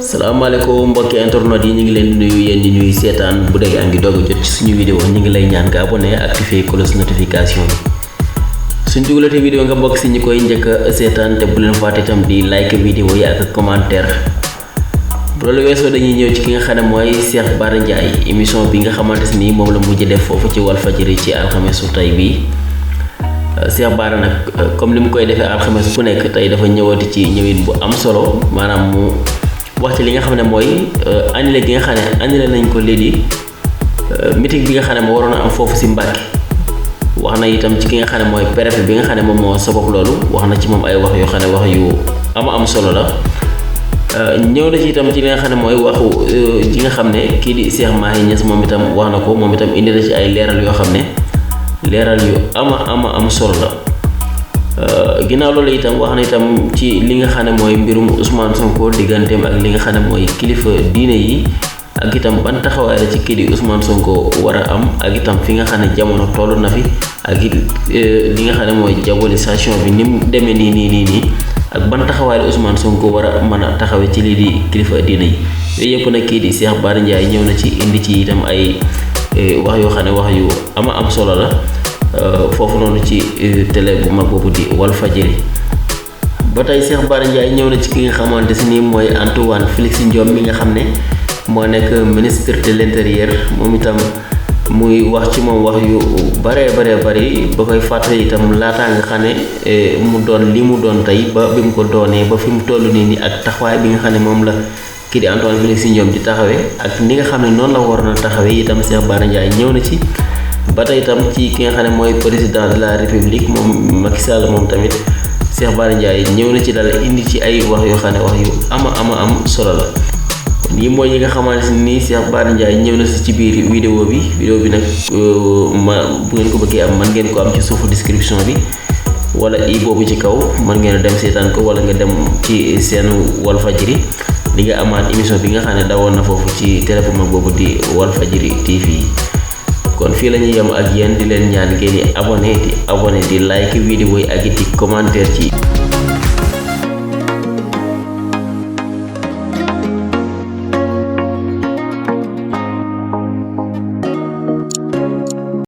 salaamaaleykum mbokki internet yi ñu ngi leen di nuyu yéen ñi ñuy seetaan bu dee yaa ngi doog a jot ci suñu vidéo ñu ngi lay ñaan nga abonné activé cloche notification bi suñ dugalatee vidéo nga bokk si ñi koy njëkk a seetaan te bu leen fàtte itam di like vidéo yi ak commentaire. bu loolu weesoo dañuy ñëw ci ki nga xam ne mooy Cheikh Bara Ndiaye émission bi nga xamante ni moom la mujj def foofu ci Walfadjri ci alxamesu tey bii. Cheikh Bara nag comme ni mu koy defee alxames bu nekk tey dafa ñëwati ci ñëwin bu am solo maanaam mu wax ci li nga xam ne mooy annulé gi nga xam ne annulé nañ ko léegi meeting bi nga xam ne moo waroon a am foofu si Mbàkke wax na itam ci ki nga xam ne mooy préfet bi nga xam ne moom moo sabab loolu wax na ci moom ay wax yoo xam ne wax yu am solo la. ñëw na ci itam ci li nga xam ne mooy waxu ci nga xam ne kii di Cheikh Mahi Niass moom itam wax na ko moom itam indi na ci ay leeral yoo xam ne leeral yu am solo la. ginnaaw loolu itam wax na itam ci li nga xam ne mooy mbirum Ousmane Sonko digganteem ak li nga xam ne mooy kilifa diine yi ak itam ban taxawaay la ci kii di Ousmane Sonko war a am ak itam fi nga xam ne jamono toll na fi ak it li nga xam ne mooy diabolisation bi ni mu demee nii ak ban taxawaay la Ousmane Sonko war a mën a taxawee ci lii di kilifa diine yi yooyu yëpp nag kii di Cheikh Bara Ndiaye ñëw na ci indi ci itam ay wax yoo xam ne wax yu am solo la. foofu noonu ci télé bu mag boobu di Walfadjri ba tey Cheikh Bara Ndiaye ñëw na ci ki nga xamante si nii mooy Antoine Félix Diome mi nga xam ne moo nekk ministre de l'intérieur moom itam muy wax ci moom wax yu bari ba koy fàttali itam laataa nga xam ne mu doon li mu doon tey ba bi mu ko doonee ba fi mu toll nii ak taxawaay bi nga xam ne moom la kii di Antoine Félix Diome di taxawee ak ni nga xam ne noonu la war na taxawee itam Cheikh Bara Ndiaye ñëw na ci. ba tey itam ci ki nga xam ne mooy président de la république moom Macky Sall moom tamit Cheikh Bara Ndiaye ñëw na ci dal indi ci ay wax yoo xam ne wax yu am solo la kon yi mooy yi nga xamante ni Cheikh Bara Ndiaye ñëw na si ci biir vidéo bi nag bu ngeen ko bëggee am man ngeen ko am ci suufu description bi wala boobu ci kaw mën ngeen a dem seetaan ko wala nga dem ci seen Walfadjri di nga amaat émission bi nga xam ne dawoon na foofu ci télé bu mag boobu di Walfadjri TV. kon fii la ñuy yem ak yéen di leen ñaan ngeen di abonné di like vidéo yi ak di commentaire ci